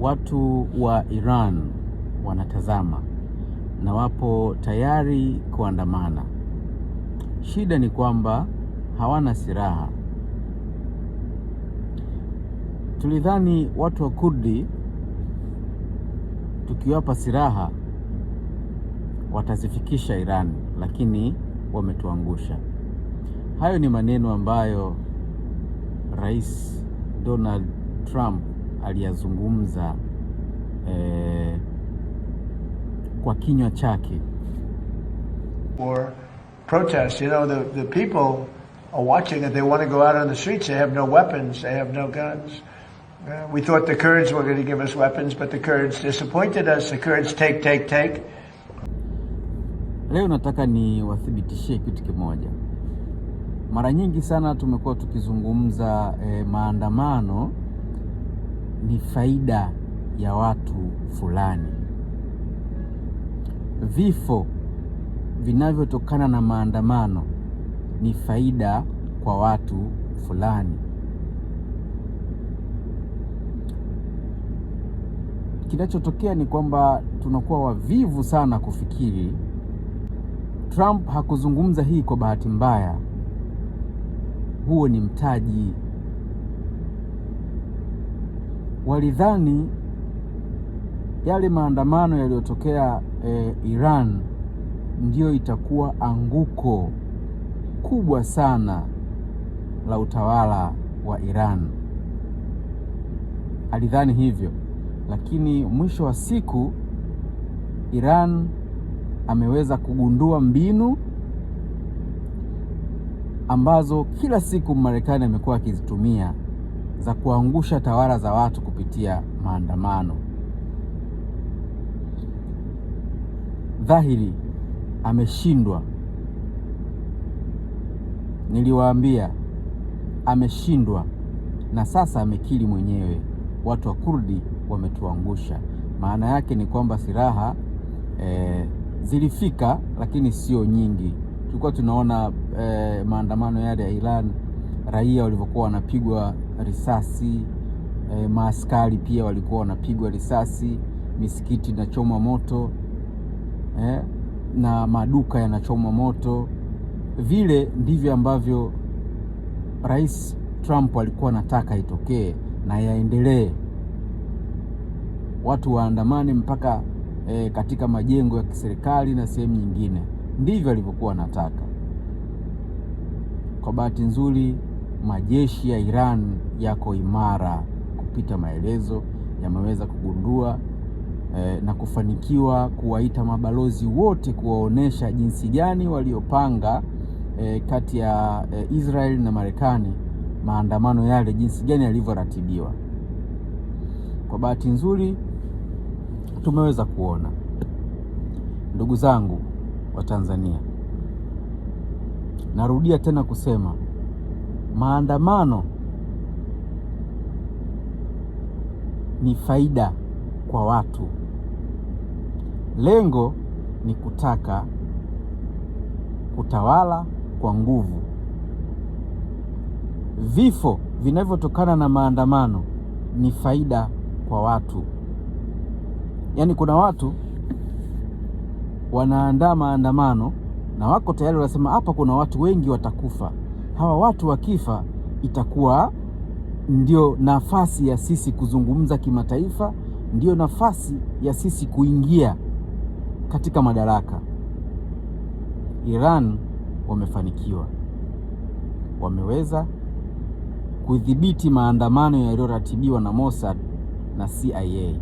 Watu wa Iran wanatazama na wapo tayari kuandamana. Shida ni kwamba hawana silaha. Tulidhani watu wa Kurdi tukiwapa silaha watazifikisha Iran, lakini wametuangusha. Hayo ni maneno ambayo Rais Donald Trump aliyazungumza kwa kinywa chake. For protest. The people are watching it. They want to go out on the streets. They have no weapons. They have no guns. We thought the Kurds were going to give us weapons, but the Kurds disappointed us. The Kurds take, take, take. Leo nataka niwathibitishie kitu kimoja. Mara nyingi sana tumekuwa tukizungumza maandamano ni faida ya watu fulani. Vifo vinavyotokana na maandamano ni faida kwa watu fulani. Kinachotokea ni kwamba tunakuwa wavivu sana kufikiri. Trump hakuzungumza hii kwa bahati mbaya, huo ni mtaji. Walidhani yale maandamano yaliyotokea Iran ndiyo itakuwa anguko kubwa sana la utawala wa Iran. Alidhani hivyo, lakini mwisho wa siku Iran ameweza kugundua mbinu ambazo kila siku Marekani amekuwa akizitumia za kuangusha tawala za watu kupitia maandamano. Dhahiri ameshindwa. Niliwaambia ameshindwa, na sasa amekiri mwenyewe, watu wa Kurdi wametuangusha. Maana yake ni kwamba silaha zilifika, lakini sio nyingi. Tulikuwa tunaona maandamano yale ya Iran, raia walivyokuwa wanapigwa risasi, maaskari pia walikuwa wanapigwa risasi, misikiti inachomwa moto na maduka yanachomwa moto. Vile ndivyo ambavyo Rais Trump alikuwa anataka itokee na yaendelee, watu waandamane mpaka katika majengo ya kiserikali na sehemu nyingine. Ndivyo alivyokuwa anataka. Kwa bahati nzuri, majeshi ya Iran yako imara kupita maelezo, yameweza kugundua na kufanikiwa kuwaita mabalozi wote kuwaonesha jinsi gani waliopanga kati ya Israel na Marekani maandamano yale jinsi gani yalivyoratibiwa. Kwa bahati nzuri tumeweza kuona. Ndugu zangu wa Tanzania, narudia tena kusema maandamano ni faida kwa watu. Lengo ni kutaka kutawala kwa nguvu. Vifo vinavyotokana na maandamano ni faida kwa watu. Yaani kuna watu wanaandaa maandamano na wako tayari wanasema hapa kuna watu wengi watakufa. Hawa watu wakifa itakuwa ndio nafasi ya sisi kuzungumza kimataifa, ndiyo nafasi ya sisi kuingia katika madaraka. Iran wamefanikiwa, wameweza kudhibiti maandamano yaliyoratibiwa na Mossad na CIA.